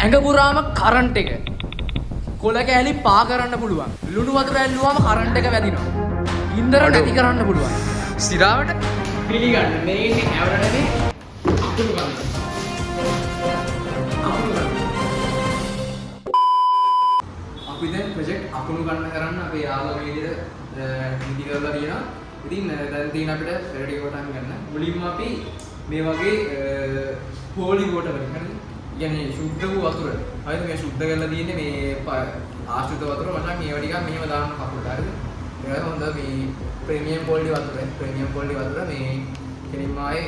ඇඟ පුරාම කරන්ට් එක. කොළ කෑලි පා කරන්න පුළුවන්. ලුණු වතුර ඇල්ලුවාම කරන්ට් එක වැදිනවා. ගින්දර නැති කරන්න පුළුවන්. සිරාවට පිළිගන්න. මේ ඉන්නේ ඇවර නෙමෙයි අකුණු ගන්න. අකුණු ගන්න. අපි දැන් ප්‍රොජෙක්ට් අකුණු ගන්න කරන්න අපේ යාළුවා මේ විදිහට නිදි කරලා තියෙනවා. ඉතින් දැන් තියෙන අපිට වැඩ ටික පටන් ගන්න. මුලින්ම අපි මේ වගේ හෝලි වෝටර් වලින් හරිද? කියන්නේ ශුද්ධ වූ වතුර. හරිද? මේ ශුද්ධ කරලා තියෙන්නේ මේ ආශ්‍රිත වතුර මචං මේවා ටිකක් මෙහෙම දාන්න කකුලට හරිද? ඒ වගේ හොඳ මේ ප්‍රීමියම් ක්වොලිටි වතුර. ප්‍රීමියම් ක්වොලිටි වතුර මේ කෙලින්ම ආයේ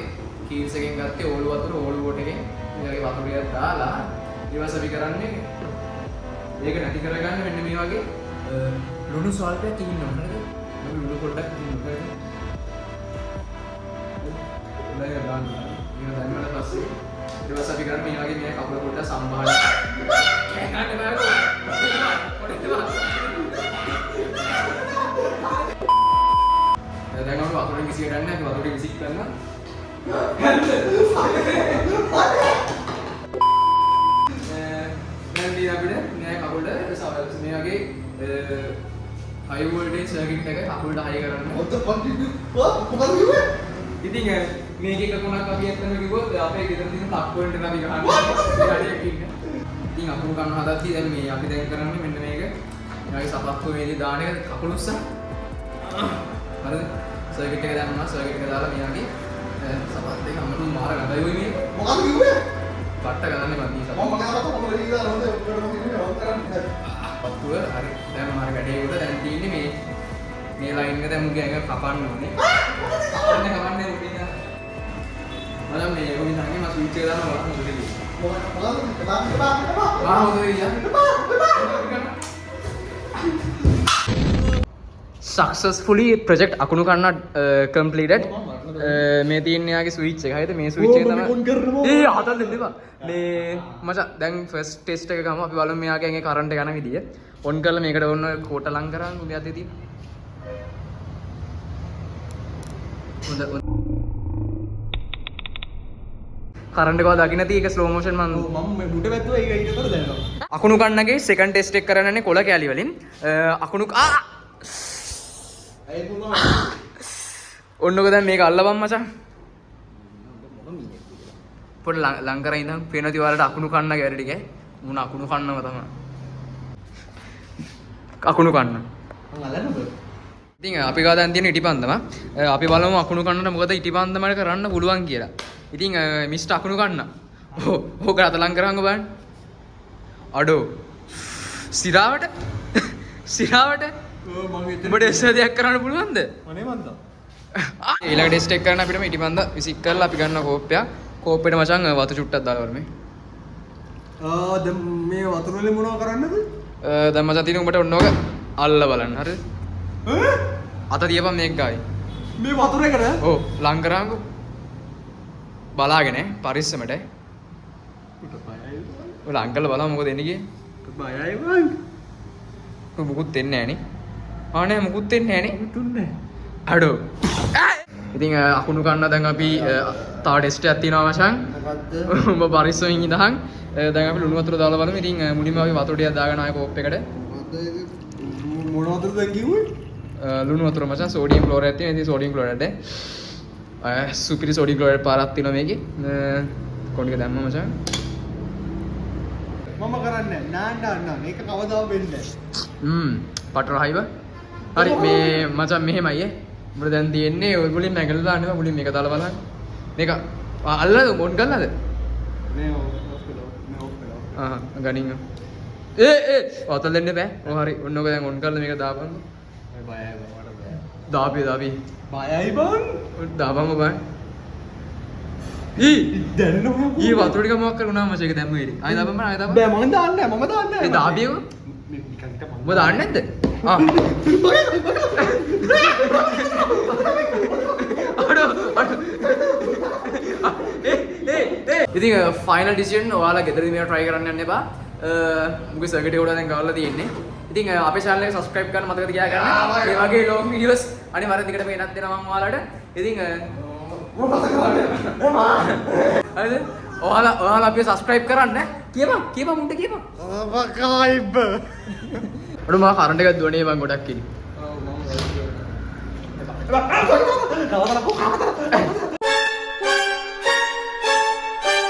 කීල්ස් එකෙන් ගත්තේ ඕලු වතුර ඕලු වෝටර් එකෙන් මේ වගේ වතුර ටිකක් දාලා ඊට පස්සේ අපි කරන්නේ ඒක නැති කරගන්න මෙන්න මේ වගේ ලුණු ස්වල්පයක් ඉන්න ඕන හරිද? අපි ලුණු පොඩ්ඩක් ඉන්න ඕන හරිද? හොඳයි දාන්න. මේක දැම්මට පස්සේ ඊට පස්සේ අපි කරන්නේ මේ වගේ මේ කකුල පොඩ්ඩක් සම්බාහන කෑ ගන්න බෑකෝ. පොඩි එපා. දැන් අපි වතුරෙන් විසි කරන්නේ අපි වතුරේ විසික් කරනවා. දැන් ඉතින් අපිට මේ කකුලට මේ වගේ හයි වෝල්ටේජ් සර්කිට් එක කකුලට හයි කරන්න. What the fuck did you what? මොකද කිව්වේ? ඉතින් මේක එක කොනක් අපි ඇත්තම කිව්වොත් අපේ ගෙදර තියෙන තක් වලට අපි ගහන්නේ. හරියක් ඉන්න. ඉතින් අකුණු කන්න හදද්දි දැන් මේ අපි දැන් කරන්නේ මෙන්න මේක. මේ වගේ සපත්තු වේදී දාන එක කකුල උස්ස. හරිද? සර්කිට් එක දැම්මා. සර්කිට් එක දාලා මේ වගේ සපත්තු එක අමරු මාර ගඳයි ඔය මේ. මොකද කිව්වේ? පට්ට ගඳන්නේ මන් දී මම සපත්තු. මගේ සපත්තු මොකද කියලා හොඳ ඔක්කොම කිව්වේ මම කරන්නේ. සපත්තුව හරි. දැන් මාර වැඩේ උඩ දැන් තියෙන්නේ මේ මේ ලයින් එක දැන් මුගේ ඇඟ කපන්න ඕනේ. කපන්න කපන්නේ උඩින් යන. මම මේ ඔය සංගේ මම ස්විච් එක දානවා බලන්න මොකද වෙන්නේ. මොකද මොකද එපා එපා එපා. ආ හොඳ වෙයි යා. සක්සස්ෆුලි ප්‍රොජෙක්ට් අකුණු කන්න කම්ප්ලීටඩ්. මේ තියෙන යාගේ ස්විච් එක හරිද? මේ ස්විච් එක තමයි ඔන් කරනවා. ඒ හදන්න දෙන්න එපා. මේ මචං දැන් ෆස්ට් ටෙස්ට් එක ගමු අපි බලමු මෙයාගේ ඇඟේ කරන්ට් එක යන විදිය. ඔන් කරලා මේකට ඔන්න ඔය කොට ලං කරන් උඹ අතේ තියෙන. හොඳ කරන්ට් එක ඔයා දකින්න ඇති ඒක ස්ලෝ මෝෂන් මං ඔව් මම මේ මුට වැද්දුවා ඒක ඊට පස්සේ දැනෙනවා. අකුණු කන්නගේ සෙකන්ඩ් ටෙස්ට් එක කරන්න යන්නේ කොළ කෑලි වලින්. අකුණු ආ ඇයි මොනවා ඔන්නක දැන් මේක අල්ලපන් මචං. පොඩ ලං කරන් ඉඳන් පේනවා ඉතින් ඔයාලට අකුණු කන්න ගැරඩි ටික ඈ. මුණ අකුණු කන්නම තමයි. අකුණු කන්න. මං අල්ලන්නද? ඉතින් අපි ගාව දැන් තියෙන ඉටිපන්දම. අපි බලමු අකුණු කන්නට මොකද ඉටිපන්දමට කරන්න පුළුවන් කියලා. ඉතින් මිස්ටර් අකුණු කන්න. ඔව් ඕක අත ලං කරන්කෝ බලන්න. අඩෝ. සිරාවට සිරාවට ඔව් මං එතන උඹට එස්ස දෙයක් කරන්න පුළුවන්ද? අනේ මන්දා. ඊළඟ ටෙස්ට් එක කරන්න අපිටම ඉටිපන්ද විසික් කරලා අපි ගන්න කෝප්පයක්. කෝප්පෙට මචං වතු චුට්ටක් දාලා බලමු මේ. ආ දැන් මේ වතුර වලින් මොනව කරන්නද? දැන් මචං තියෙන උඹට ඔන්න ඕක අල්ල බලන්න හරිද? ඈ? අත තියපන් මේක ගාවේ. මේ වතුර එකට? ඔව් ලං කරාංකෝ. බලාගෙන ඈ පරිස්සමට ඈ. උට බයයි. ඔය ලං කරලා බලමු මොකද එන්නේ කියලා. බයයි බං. ඔය මුකුත් එන්නේ නෑනේ. ආ නෑ මුකුත් එන්නේ නෑනේ. තුන්නේ. අඩෝ. ඉතින් අකුණු කන්න දැන් අපි තව ටෙස්ට් එකක් තියෙනවා මචං. මොකද්ද? උඹ පරිස්සමින් ඉඳහන්. දැන් අපි ලුණු වතුර දාලා බලමු. ඉතින් මුලින්ම අපි වතුර ටිකක් දාගෙන ආයේ කෝප් එකට. මොකද්ද ඒක? මොන වතුරද දැන් කිව්වේ? ලුණු වතුර මචං සෝඩියම් ක්ලෝරයිඩ් තියෙන. ඉතින් සෝඩියම් ක්ලෝරයිඩ් ඈ. සුපිරි සෝඩියම් ක්ලෝරයිඩ් පාරක් තියෙනවා මේකේ. කොන් ටික දැම්මා මචං. මම කරන්නේ නෑ නෑ නෑ මේක කවදාම වෙන්නේ නෑ. පටර හයිව. හරි මේ මචං මෙහෙමයි ඈ. උඹට දැන් තියෙන්නේ ඔය මුලින්ම ඇඟිල්ල දාන්න එපා. මුලින් මේක දාලා බලන්න. මේක අල්ලලාද ඔන් කරලාද? මේ ඔෆ් වෙලා මේ ඔෆ් වෙලා. ආ ගනින්. ඒ ඒ අතල් දෙන්න බෑ. ඔව් හරි. ඔන්න ඔක දැන් ඔන් කරලා මේක දාපන්. බයයි බං මට බයයි. දාපි දාපි. බයයි බං. ඔන්න දාපන්ම බලන්න. ඊ දැනෙනවා. ඊ වතුර ටික මොකක් කර උනා මචං ඒක දැම්ම ඉතින්. ආයෙ දාපන් බලන්න ආයෙ දාපන්. බෑ මම දාන්නේ නෑ මම දාන්නේ නෑ. ඒ දාපියකෝ. මේ නිකන් හිටපන්. උඹ දාන්නේ නැද්ද? ආ අඩෝ අඩෝ. ඒ ඒ ඒ ඉතින් ෆයිනල් ඩිසිෂන් ඔයාලා ගෙදරදී මේවා try කරන්න යන්න එපා. මුගේ සර්කිට් එක උඩ දැන් ගාවලා තියෙන්නේ. ඉතින් අපේ channel එක subscribe කරන්න මතක තියාගන්න. මේ වගේ long videos අනිවාර්යෙන් දිගටම ගෙනත් දෙනවා මම ඔයාලට. ඉතින් හරිද? ඔයාලා ඔයාලා අපිව සබ්ස්ක්‍රයිබ් කරන්න. කියපන් කියපන් මුන්ට කියපන්. සබ්ස්ක්‍රයිබ්. ඔන්න මම කරන්ට් එකක් දුවනේ බං ගොඩක් ඉනි. ඔව් මම.